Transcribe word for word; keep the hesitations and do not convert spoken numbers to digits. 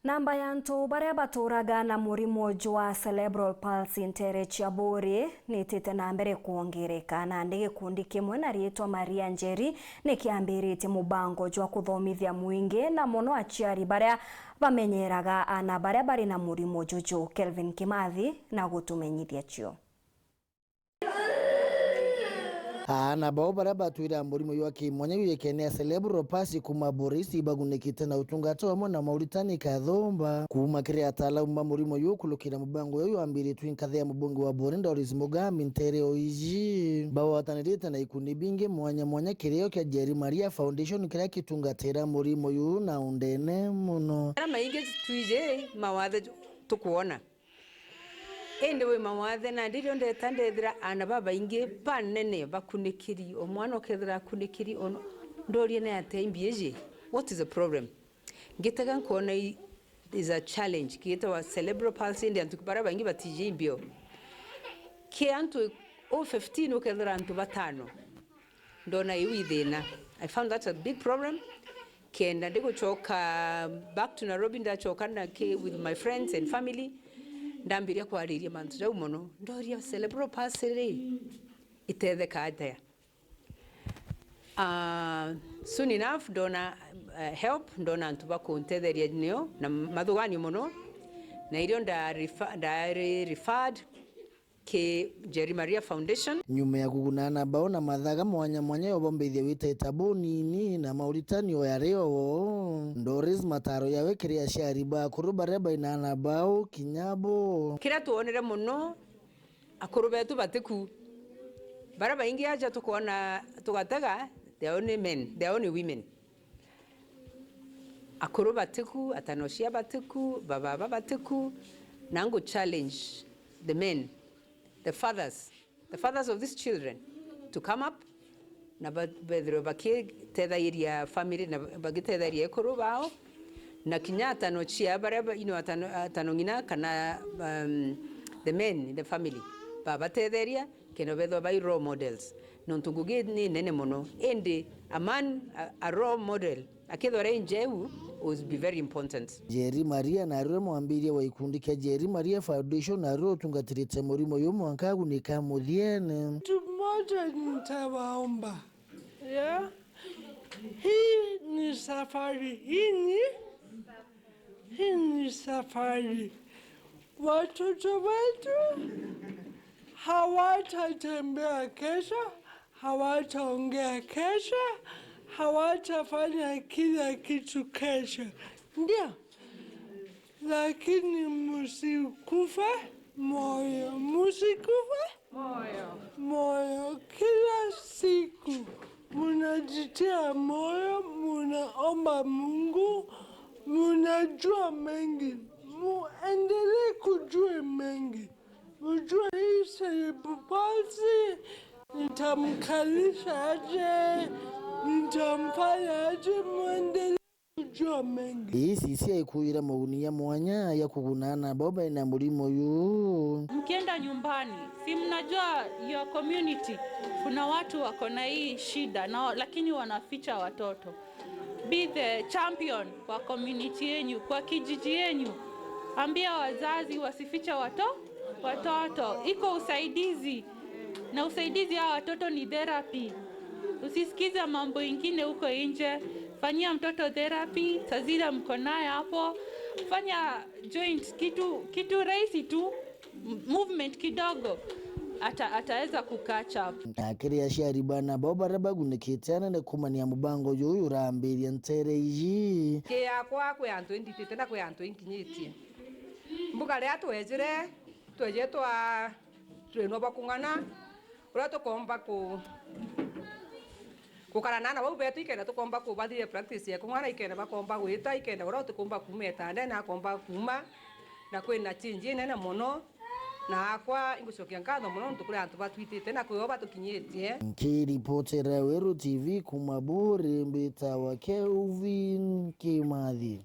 Namba ya antu baria baturaga na murimo jwa cerebral palsy nteere cia Buuri niitite na mbere kwongereka, nandi gikundi kimwe na riitwa Maria Njeri nikiambiritie mubango jwa kuthomithia mwingi, na mono aciari baria bamenyeraga aana baria bari na murimo juju. Kelvin Kimathi na gutumenyithia cio. Aana bao baria batwira murimo jwa kimwanya jujekene ya cerebral palsy kuuma Buuri ibagunikite na utungata wamwe na Mauritani Kathumba kuuma kiri ataalamu ba murimo juu kurukira mubango juu wambiritwe nkathi ya mubunge wa Buuri Doris Mugambi nteere o iji. Bagwatanirite na ikundi bingi mwanya mwanya kirio kia Njeri Maria Foundation kiria kitungatira murimo juu na undene mono. Aria maingi twiji mawathe tukwona. Indi wi mawathe, na ndirio ndeta ndethira aana babaingi banene bakunikiri, o mwana ukethira akunikiri, o no-, ndoria ni atia imbi iji? What is the problem? Ngitega nkoona i-, is a challenge. Kiitawa cerebral palsy, indi antu baria baingi batiji imbio. Ki antu o fifteen ukethira antu batano. Ndona iu i thina. I found that a big problem. Kenda ndigucoka back to Nairobi, ndacoka na ki with my friends and family, ndambiria kwariria mantu jau mono. Ndoria, cerebral palsy ri, itetheka atia? Ah, soon enough, ndona, eh, help, ndona antu ba kuntetheria nio na mathuganio mono, na irio nda refer-, ndari referred ki Njeri Maria Foundation. Nyuma ya kuguna aana bao na mathaga mwanya mwanya ya ubombithia wita ita bunini na Mauritani o yari o, Doris mataro yawe kiri aciari ba akuru baria baina aana bao kinya bo. Kiria twonere mono, akuru betu batiku. Baria baingi aja tukoona tugatega, they are only men, they are only women. Akuru batiku, atanocia batiku, bababa batiku, na ngu challenge the men, the fathers, the fathers of these children to come up, na ba-, bethirwe bakitethairia family, na bagitethairia ekuru bao, na kinya atanocia baria ba-, you know, atano, atano ng'ina kana, um, the men in the family, babatetheria, kenda bethwa bai role models. Nontu ngugi ni nene mono, indi a man, a, a role model, akethwa ari njeu, will be very important. Njeri Maria na arirwe mwambiria wa ikundi kia Njeri Maria Foundation, na arirwe utungatirite murimo uyu mwanka agunika muthiene. Kitu moja nitawaomba. Yeah. Hii ni safari, hii ni Hii ni safari. Watoto wetu hawatatembea kesho, hawataongea kesho, hawatafanya kila kitu kesho. Ndio. Lakini msikufe moyo, msikufe moyo. Moyo. Kila siku munajitia moyo, munaomba Mungu, munajua mengi. Muendelee kujua mengi. Mjue hii cerebral palsy, nitamkalisha aje, nitamfanya aje, muendelee kujua mengi. Ii cicia ikuira magunia mwanya ya kuguna aana bao baina murimo uyu. Mkienda nyumbani, si mnajua your community, kuna watu wako na hii shida, na, lakini wanaficha watoto. Be the champion kwa community yenyu, kwa kijiji yenyu. Ambia wazazi wasifiche wato-, watoto. Iko usaidizi. Na usaidizi ya watoto ni therapy. Usisikize mambo ingine huko nje. Fanyia mtoto therapy, saa zile mko naye hapo. Fanya joint, kitu, kitu rahisi tu, m-, movement kidogo, ata-, ataweza ku catch up. Na kiri aciari bana bao baria bagunikite anene kumania mubango juju urambiria ntere iji. Ki yakwa kwi antu inditite na kwi antu inkinyitie. Mbuga riria twejire, twejire twa Twinwa bwa kung'ana, uria tukomba ku-, gukara na aana bau betu, ikenda tukomba kubathithia practice ya kung'ana, ikenda bakomba gwita, ikenda uria tukumba kuuma itandene akomba kuuma, na kwina change inene mono. Na akwa ingucokia nkatho mono nontu kuri antu batwitite na kwi o batukinyitie. Nkiripotera Weru T V kuma Buuri, mbitawa Kelvin Kimathi.